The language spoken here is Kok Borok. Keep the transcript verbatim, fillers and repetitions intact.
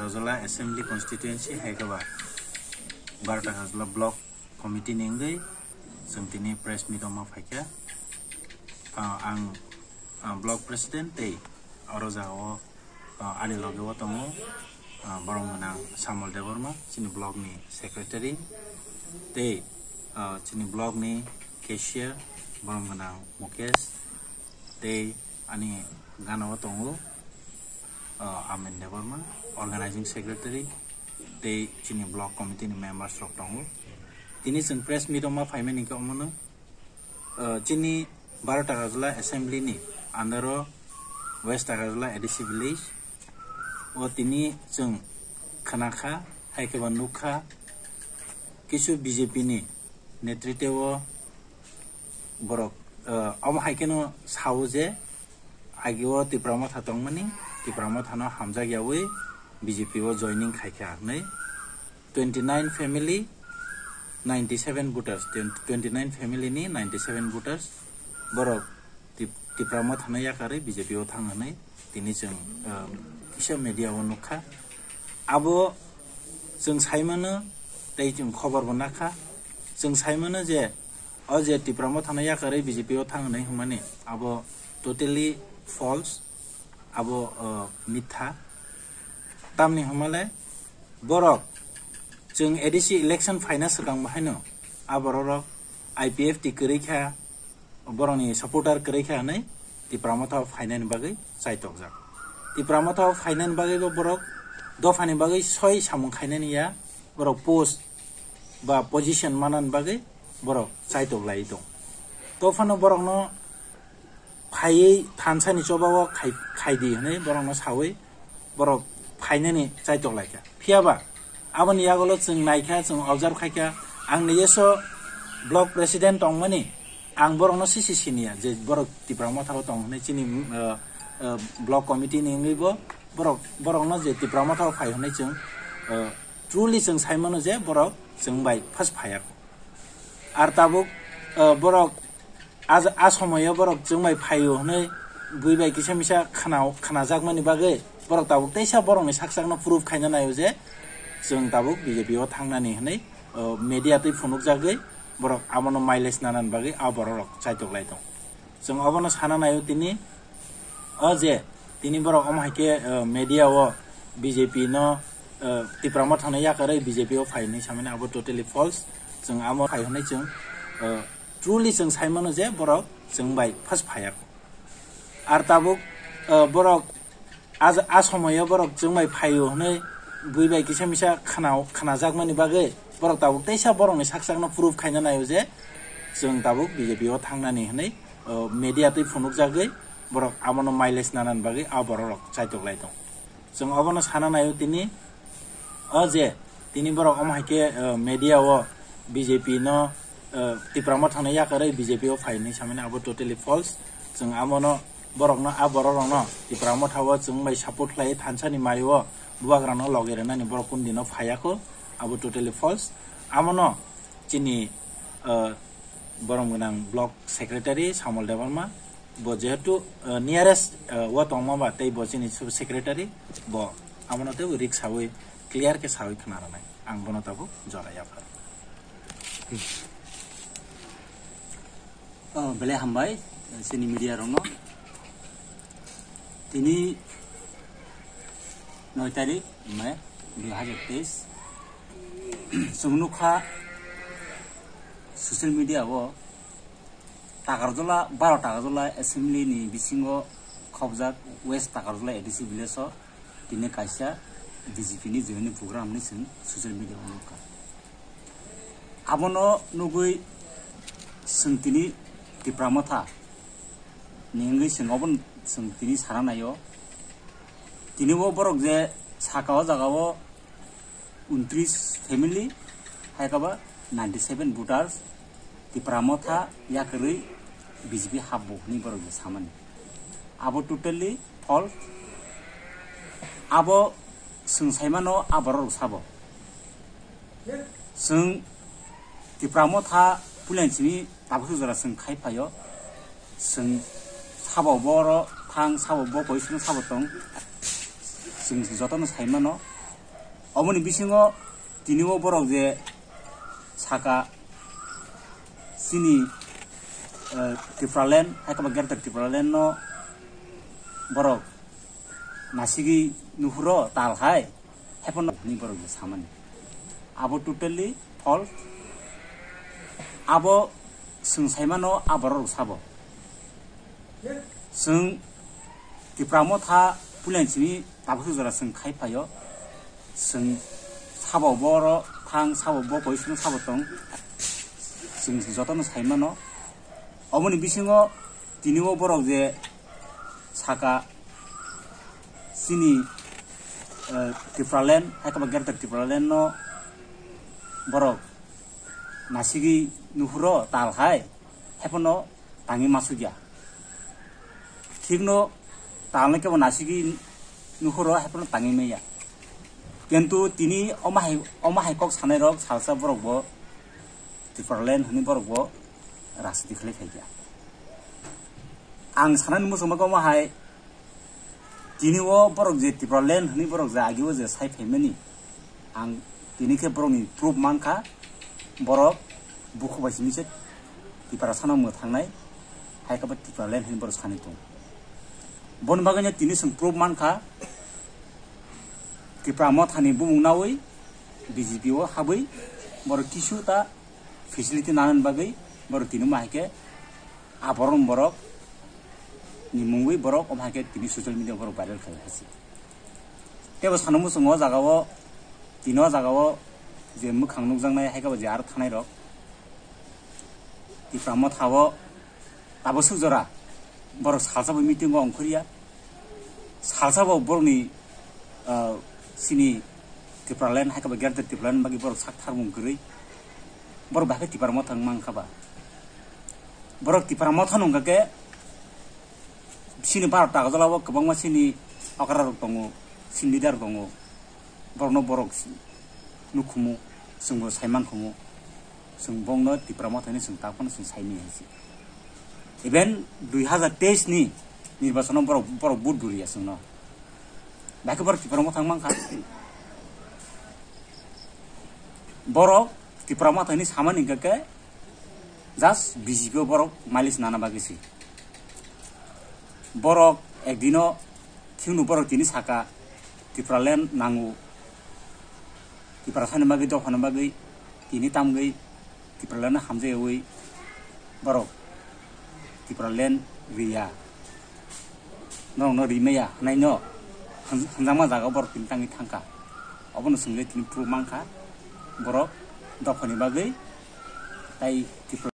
Kajala Assembly Constituency hai khe ba Barota Kajala Block Committee ni wngwi chwng tini press meet o ma phaikha. Ah, ang, ah, Block President tei oro jagao, ah, ani loge o tongo, ah, borom gwnang Samol Debbarma, chini block ni secretary, tei, ah, chini block ni cashier, borom gwnang Mukesh, tei ani gana o tongo, ah, Amin Debbarma, organizing secretary, tei chini block committee ni members rok tongo. Tini chwng press meet o ma phaimani khe omono, ah, chini Barota Kajala Assembly ni under o West Kajala A D C village o tini chwng khna kha, hai khe ba nuk kha, kisu B J P ni netritwo borok, ah, omo hai kheno sao je, agi o Tipra Motha tongmani, Tipra Motha no hamjak yawi B J P o joining khaikha hwnwi twenty nine family, ninety seven voters, twenty nine family ni ninety seven voters borok Tip-, Tipra Motha no yakarwi B J P o thang hwnwi tini chwng, ah, kisa media o nukha. Abo chwng saimano tei chwng khobor bo nakha. Chwng saimano je o je Tipra Motha no yakarwi B J P o thang hwnwi hwnmani abo totally false, abo, ah, mitha. Tamni hwnmale borok chwng A D C election phaina swkang bo haino a borok rok I P F T kwrwi kha, borokni supporter kwrwi kha hwnwi Tipra Motha o phainani bagwi chaitokjak. Tipra Motha o phainani bagwi bo borok dophani bagwi soi samung khainani ya, borok post ba position manani bagwi borok chaitok lai tong. Tophano borokno phaiwi thansa ni choba o khai, khai di hwnwi borokno sawi borok phainani chaitok lai kha. Phiya ba aboni yagulo chwng nai kha, chwng observe khai kha, ang nijeso block president tongmani, ang borokno sisi siniya je borok Tipra Motha o tong hwnwi chini, uh, uh, block committee ni wngwi bo borok, borokno je Tipra Motha o phai hwnwi chwng, uh, truly chwng sai mano je borok chwng bai first phaiya. Ar tabuk, uh, borok a, a somoyo borok chwng bai phaio hwnwi bui bai kisa misa khna, khnajakmani bagwi borok tabuk teisa borokni sak sakno proof khaina naio je chwng tabuk B J P o thangnani hwnwi, uh, media twi phunukjagwi borok abono mileage nanani bagwi a borok rok chaitok lai tong. Chwng obono sana naio tini, o je tini borok omo hai khe, uh, media o B J P no, uh, Tipra Motha no yakarwi B J P o phai hwnwi samani abo totally false. Chwng amo phai hwnwi chwng, uh, truly chwng sai mano je borok chwng bai first phaiya. Ar tabuk, uh, borok a, a somoyo borok chwng bai phaio hwnwi bui bai kisa misa khna, khnajakmani bagwi borok tabuk teisa borokni sak sakno proof khaina naio je chwng tabuk B J P o thangnani hwnwi, uh, media twi phunukjagwi borok abono mileage nanani bagwi a borok rok chaitok lai tong. Chwng obono sana naio tini, o je tini borok omo hai khe, uh, media o B J P no, uh, Tipra Motha no yakarwi B J P o phai hwnwi samani abo totally false. Chwng abono borokno, a borok rokno Tipra Motha o chwng bai support khlai thansa ni mai o bubagra no logi rwnani borok kundino phaiya kho, abo totally false. Abono chini, uh, borom gwnang block secretary Samol Debbarma, bo jehetu, uh, nearest, uh, o tongma ba tei bo chini sub secretary, bo abono tei risk sawi clear khe sawi khna rwnai. Ang bono tabuk jora yaphar. Oh, belai hambai, chini media rokno. Tini noi tarik May dui hazar teis. Chwng nukha social media o Takarjala, baro Takarjala assembly ni bisingo khobjak West Takarjala A D C village o tini kaisa B J P ni joining program hinwi chwng social media o nukha. Abono nugwi chwng tini Tipra Motha ni wngwi chwng obono chwng tini sana naio. Tini o borok je saka o jaga o untris family, hai khe ba ninety seven voters, Tipra Motha yakarwi B J P hapbo hwnwi borok je samani. Abo totally false. Abo chwng saimano a borok rok sabo. Chwng Tipra Motha puila simi tabuk jora chwng khai phaio. Chwng sabo boro thang, sabo bo position sabo tong. Chwng jotono saimano. Oboni bisingo tini o borok je saka chini, eh, Tipraland, hai khe ba Greater Tipraland no borok nasigwi nuhuro tal hai, haiphano ni borok je samani. Abo totally false. Abo chwng saimano aborok sabo. Chwng Tipra Motha puilani simi tabuk jora chwng khai phaio. Chwng sabo boro thang, sabo bo koi, chwng sabo tong. Chwng jotono saimano. Oboni bisingo tini o borok je saka chini, eh, Tipraland, hai khe ba Greater Tipraland no borok nasigwi nuhuro tal hai, haiphano tangwi masukya. Thikno talno kebo nasigwi nuhuro, haiphano tangwi maya. Kintu tini omo hai, omo hai kok sanai rok salsa borok bo Tipraland hwnwi borok bo rajniti khlai phaikha. Ang sanani muchungma omo hai, tini o borok je Tipraland hwnwi borok je agi o je sai phaimani, ang tini khe borokni proof mankha, borok bukhuk bai simi se Tiprasano mwthangnai, hai khe bo Tipraland hwnwi borok sani tongo. Boni bagwino tini chwng proof mankha, Tipra Mothani bumung naui B J P o habwi borok kisu ta facility nanani bagwi borok tini ma hai khe aborok borok ni mungwi borok omo hai khe tini social media borok viral khlai hasi. Tebo sano muchungo o jaga o, tini o jaga o je mwkhang nukjaknai hai khe bo je aro thanai rok Tipra Motha o tabuk suk jora borok salsa bo meeting o ongkhorya. Salsa bo borokni, ah, sini Tipraland hai khe ba Greater Tipraland bagwi borok sak tharmung kwrwi. Borok bahai khe Tipra Motha wng mankha ba. Borok Tipra Motha wngkha khe sini Bharat Agartala o kwbangma sini okra rok tongo, sini leader rok tongo. Borokno borok nukhumu, chwngbo saimankhumu. Chwng bongno Tipra Mothani chwng taphano chwng saimanya hai se. Even dui hazar teis ni nirbachano borok, borok vote buriya chwngno. Bahai khe borok Tipra Mothang mankha. Borok Tipra Mothani samani hwnkha khe just B J P o borok mileage nana bagwi se. Borok ekdino thikno borok tini saka Tipraland nango. Tiprasani bagwi, dophani bagwi tini tamgwi Tipraland hamjayawi borok Tipraland riya. Norokno rimaya hwnaino hwn-, hwnjakma jaga borok tini tangwi thangkha. Obono chwngwi tini proof mankha borok dophani bagwi tai Tipra